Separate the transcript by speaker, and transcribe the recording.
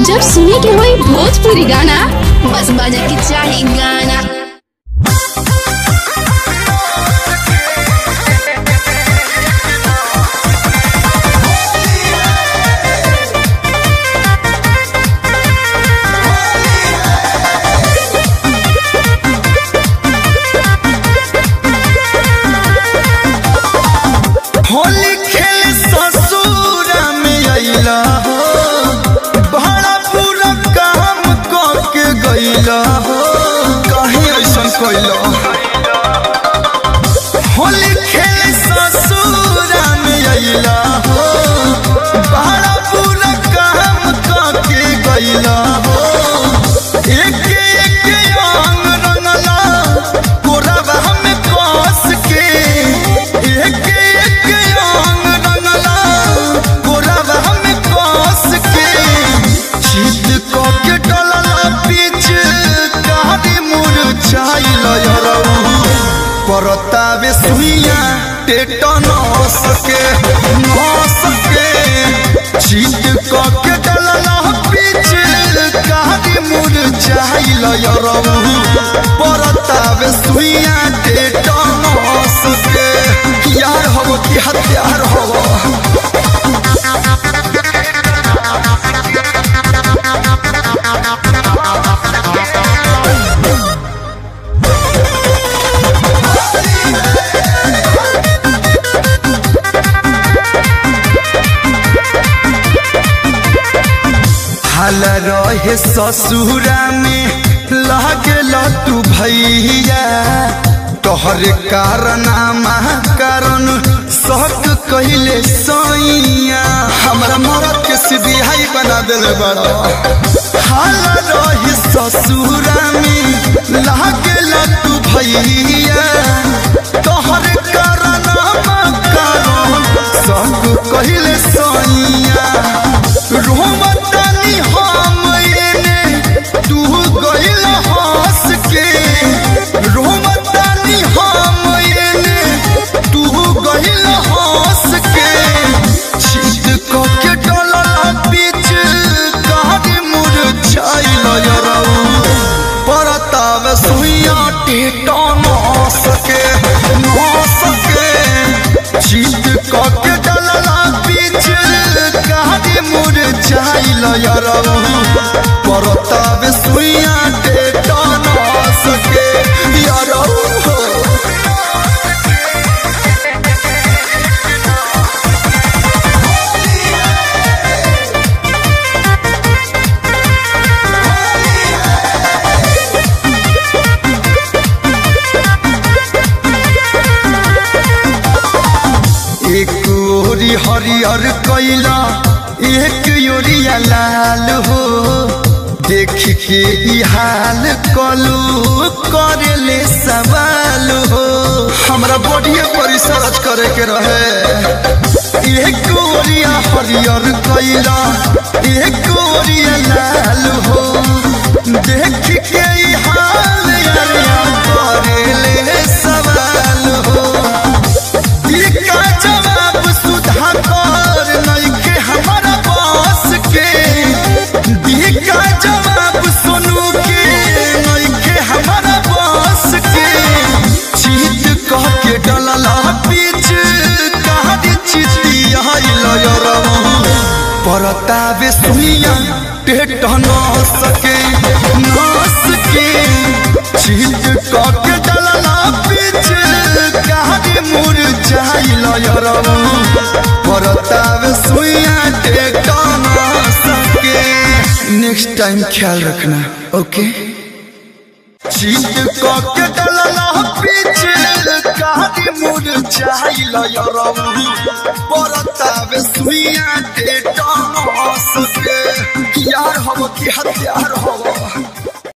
Speaker 1: जब सुने के होई भोजपुरी गाना, बस बजे के चाही गाना।
Speaker 2: होली खेल ससुर में अइला हो, बड़ा बुरा काम क के गइला हो, काहे ऐसन कइला। होली खेल ससुर में अइला हो, बड़ा बुरा काम क के गइला हो। एक एक अंग रंगला कोरबा में कस के, एक परतावे सुइया टेट न सके न सके, चीत क के डलला पीछ कारी मुरझाइल यरऊ। परतावे सुइया टेट न सके, यार हव कि हथियार हव। हाल रहे ससुरा में लागल तू भैया, तोहर कारण कारण शक कहिले सैया। हमरा मरद के सीबीआई बना दिल बड़ा। हाल रहे ससुरा में लागल तू भैया, तोहर कारण कारण शक कहिले सैया। रोमतानी हम एने तू गइल हंस के, रोमतानी हम एने तू गइल हंस के, छीट क के डलला बीच कारी मुरझाइल यरऊ। परतावे सुइया टेट न सके न सके, छीट क के डलला बीच कारी मुरझाइल यरऊ। परतावे सुइया टेट न सके यरऊ। एक ओरी हरियर कैला एक ओरिया लाल हो, देख के ई हाल कलू करेले सवाल हो। हमरा बॉडीए पर रिसर्च करे के रहे। एक ओरिया हरियर कैला एक ओरिया लाल हो, देख के ई हाल करेले सवाल हो। जवाब सुधा कर नइखे हमारा बस के, का जवाब सुनू के नइखे हमारा बस के, चीत कह के डलला पीछ कहारी चितियाइल यरऊ। परतावे सुइया टेट न सके न सके, चीत कह के डलला पीछ कहारी मुरझाइल यरऊ। परतावे सुइया टेट न सके। नेक्स्ट टाइम ख्याल रखना, ओके। चीत क के डलला पीछ कारी मुरझाइल यरऊ। परतावे सुइया टेट न सके, यार हव कि हथियार हव।